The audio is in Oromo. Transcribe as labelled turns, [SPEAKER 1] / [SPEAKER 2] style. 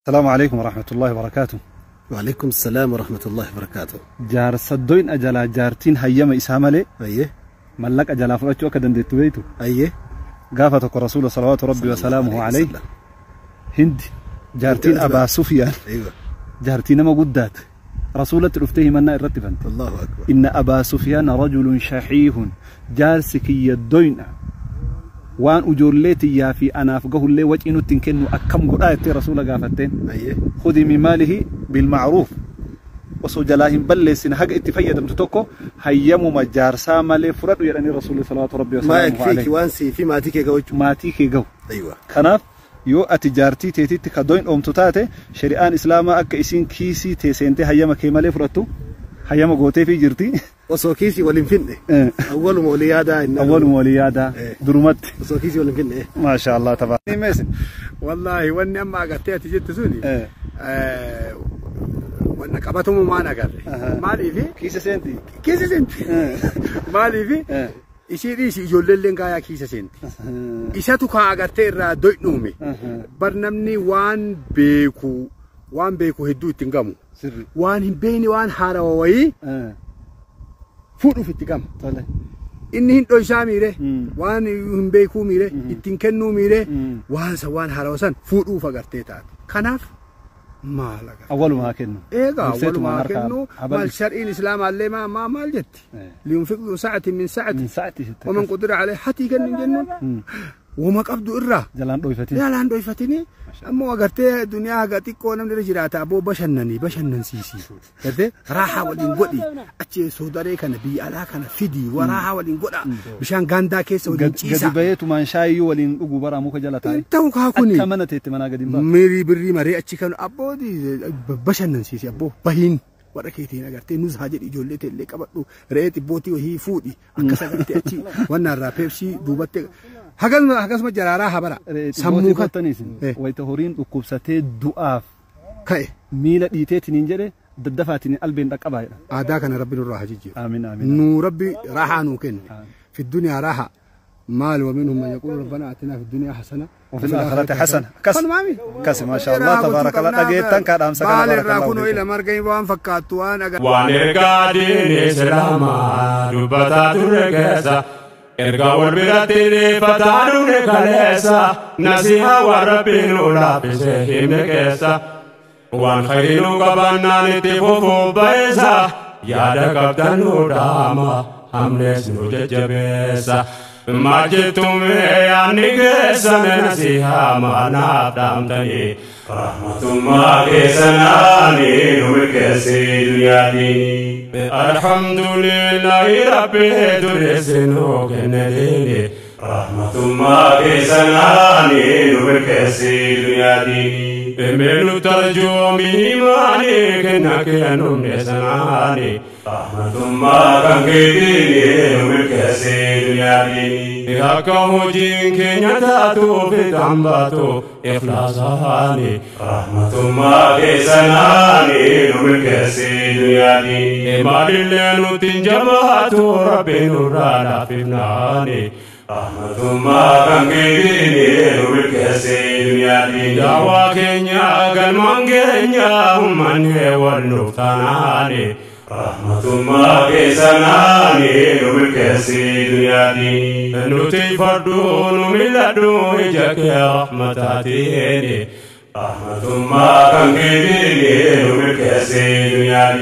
[SPEAKER 1] السلام عليكم ورحمة الله وبركاته.
[SPEAKER 2] وعليكم السلام ورحمة الله وبركاته.
[SPEAKER 1] Jaarsa doyin ajalaa jaartiin hayyama isaa malee
[SPEAKER 2] أيه
[SPEAKER 1] mallaqa jalaa fudhachuu akka dandeettu beektu.
[SPEAKER 2] أيه
[SPEAKER 1] Gaafa tokko Rasuula salawaatu rabbi wasalaamuhu alayhi
[SPEAKER 2] وسلم.
[SPEAKER 1] Hindi jaartiin Abaa Sufyaan
[SPEAKER 2] أيوة
[SPEAKER 1] jaartii nama guddaate Rasuulatti dhuftee himannaa irratti bante.
[SPEAKER 2] الله أكبر.
[SPEAKER 1] إن أبا سفيان رجل شحيح jaarsi kiyya doyna waan ijoollee tiyyaa fi anaaf gahullee wacii nutti hin kennu akkam godhaa jettee Rasuula gaafatteen.
[SPEAKER 2] أيه
[SPEAKER 1] خذي من ماله بالمعروف osoo jalaa hin balleessine haga itti fayyadamtu tokko hayyamuma jaarsaa malee fudhadhu jedhanii Rasuulli salawaatu rabbi
[SPEAKER 2] ما
[SPEAKER 1] wasalaamuhu
[SPEAKER 2] يكفيك
[SPEAKER 1] alayhi.
[SPEAKER 2] وانسي في ما تيكي قوتش.
[SPEAKER 1] Maatii kee gahu.
[SPEAKER 2] أيوة
[SPEAKER 1] Kanaaf yoo ati jaartii teetitti ka doyin dhoomtu taate shari'aan islaamaa akka isiin kiisii tee seentee hayyama kee malee fudhattu hayyama gooteefii jirti.
[SPEAKER 2] Osoo kiisii waliin finne. Awwaluma walii yaadaa inni.
[SPEAKER 1] Awwaluma walii yaadaa durumatti.
[SPEAKER 2] Osoo kiisii waliin finne.
[SPEAKER 1] Maasha Allah tabaaraka.
[SPEAKER 3] Wallaahi wanni amma agartee ati jettu suni wanna qabatamumaan agarre. Maaliifi
[SPEAKER 1] Kiisa seenti.
[SPEAKER 3] Kiisa seenti. Maaliifi ishii dhiisi ijoolleelleen gaayaa kiisa seenti. Isatu kaa agartee irraa doynuume. Bar namni waan beeku hedduu ittiin gamu.
[SPEAKER 1] Sirri.
[SPEAKER 3] Waan hin beekne waan haarawa wayii fuudhuuf itti gama.
[SPEAKER 1] Tole.
[SPEAKER 3] Inni hin dhoysaa miire, waan hin beekuu miire, ittiin kennuu miire, waan san waan haarawa san fuudhuuf agartee taate. Kanaaf maal agartee?
[SPEAKER 1] Awwaluma haa kennu.
[SPEAKER 3] Eegaa
[SPEAKER 1] Durseetuma
[SPEAKER 3] walumaa
[SPEAKER 1] harkaa
[SPEAKER 3] kennu
[SPEAKER 1] habal-
[SPEAKER 3] maal shar'iin islaamaallee maal jetti? لينفق ذو سعة من سعته
[SPEAKER 1] من سعته.
[SPEAKER 3] ومن قدر عليه hatii kennu hin jennuun wama qabdu irraa
[SPEAKER 1] Jalaan dhoyfatin.
[SPEAKER 3] Yaalaan dhoyfatini ammoo agartee duniyaa haga xiqqoo namni irra jiraata aboo bashannanii bashannansiisi gartee raahaa waliin godhi achi soodaree kana biyya alaa kana fidi waraahaa waliin godha bishaan gaandaa keessa waliin
[SPEAKER 1] Gadi
[SPEAKER 3] ciisa.
[SPEAKER 1] Bayeetumaan shaayiyyuu waliin dhuguu bara muka jala taa'e.
[SPEAKER 3] Ta'u kaa kuni
[SPEAKER 1] Akka mana teetti manaa gadi hin baatu.
[SPEAKER 3] Mirii birrii maree achi kan abboo bashannansiisi abboo bahiin warra keetiin agartee nus haa jedhi ijoollee teellee qabadhu re'ee xibbootii wahii fuudhi akkas agartee achi wanna irraa peepsii duubatti hagasuma akkasuma jaraaraa habara
[SPEAKER 1] Sammuu
[SPEAKER 3] kan
[SPEAKER 1] kattaniis wayita horiin dhukkubsatee du'aaf
[SPEAKER 3] ka'e
[SPEAKER 1] miila dhiiteetiin jedhe daddafaatiin albeen dhaqqabaa jedha.
[SPEAKER 3] Aadaa kana rabbi nurraa haa jijjiiru.
[SPEAKER 1] Amiin amiin.
[SPEAKER 3] Nuu rabbi raahaa nuu kenne في الدنيا راحة maal ومنهم من يقول ربنا آتنا في الدنيا حسنة
[SPEAKER 1] وفي الآخرة حسنة.
[SPEAKER 3] كس maami
[SPEAKER 1] Kas ما شاء الله تبارك الله dhageettan kaadhaamsa kana
[SPEAKER 3] maal irraa
[SPEAKER 1] بارك الله
[SPEAKER 3] kunoo
[SPEAKER 1] فيكم.
[SPEAKER 3] ila marga waan fakkaattu waan agar
[SPEAKER 4] Waan ergaa diinii islaamaa dubbataa turre keessa ergaa wal biratti dhiifataa dhufne kaleessa nasihaa waan rabbiin nu laaffise himne keessa waan khayrii nu qabannaan itti fufuu ba'eessa yaada qabdan nu dhaama hamlees nu jajjabeessa. Maal jettume yaadni keessan nasihaa maanaaf dhaamtanii rahmatummaa keessanaanii nu milkeessii duniyaatiin. Alhamdulillahi rabbi dureessi nu kenne diini rahmatummaa keessanaanii nu milkeessii duniyaatiin. Emenu tarjoomi himaanii kenna kennumne sanaanii rahmatummaa kan keetiin nu milkeessii duniyaatiin. Akka hojiin keenya taatuuf itti baatu ikhlaasaani rahmatummaa keessanaanii nu milkeessii duniyaatiin. Maalillee nutti hin jabaatu rabbi nurraa laaffifnaani rahmatummaa kan keetiin nu milkeessii duniyaatiin. Daawaa keenya galmaan keenya uummanni wal nuuf taanaani rahmatummaa keessanaanii nu milkeessii duniyaatiin. Nuti farduu nu mil'adhu ija kee rahmataatiin rahmatummaa kan keetiin nu milkeessii duniyaatiin.